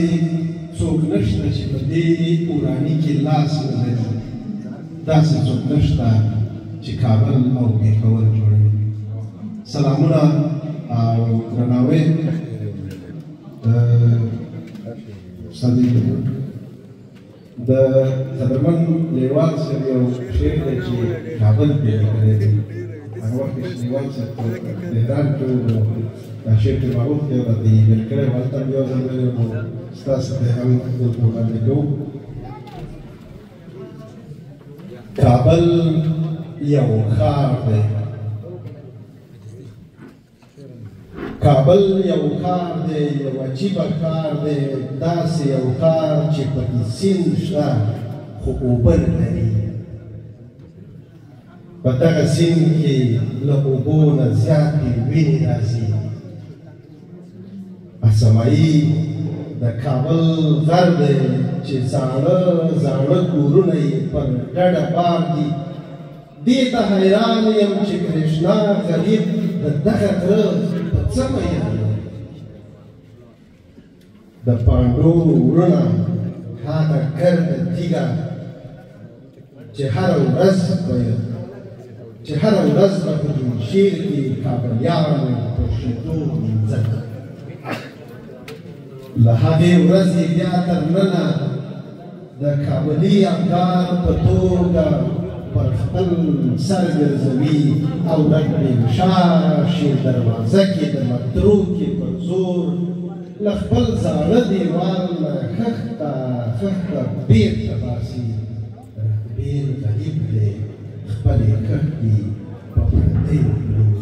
څوک نشته چې په دې وراني کې لاس ولري، داسې څوک نشته چې کابل او پېښور جوړوي. سلامونه او درناوی. صدیق د قدرمن لیوال صاحب یو شعر دی چې کابل کې لیکلی دی. هغه وخت چې لیوال صاحب په تهران کې و، نو دا شعر ترې ما غوښتی او راته یې ایمیل کړی و، هلته هم یو ځل ویلی و، نو ستاسو ته یې هم دلته وړاندې کوو. کابل یو ښار دی، کابل یو ښار دی، یو عجیبه ښار دی، داسې یو ښار چې پکې سیند شته خو اوبه نه لري. په دغه سیند کې له اوبو نه زیاتې وینې راځي. اسمایي د کابل غر دی چې زاړه زاړه کورونه یې پر ډډه بار دي. دې ته حیران یم چې کرشنا غریب د دغه غره په څه مین دی. د پانډو وروڼه هغه ګرده تیږه چې هره ورځ به په جمشیر کې کابلیانو په شیدو مینځله. له هغې ورځې بیا تر ننه د کابلي افکار په توګه پر خپل سر ګرځوي او رنګ شاه شیر دروازه کې د مترو کې پر زور له خپل زاړه دیوال نه خښته خښته بېرته باسي. رقبېل غریب دی، خپلې خښتې په پردیو پلوري.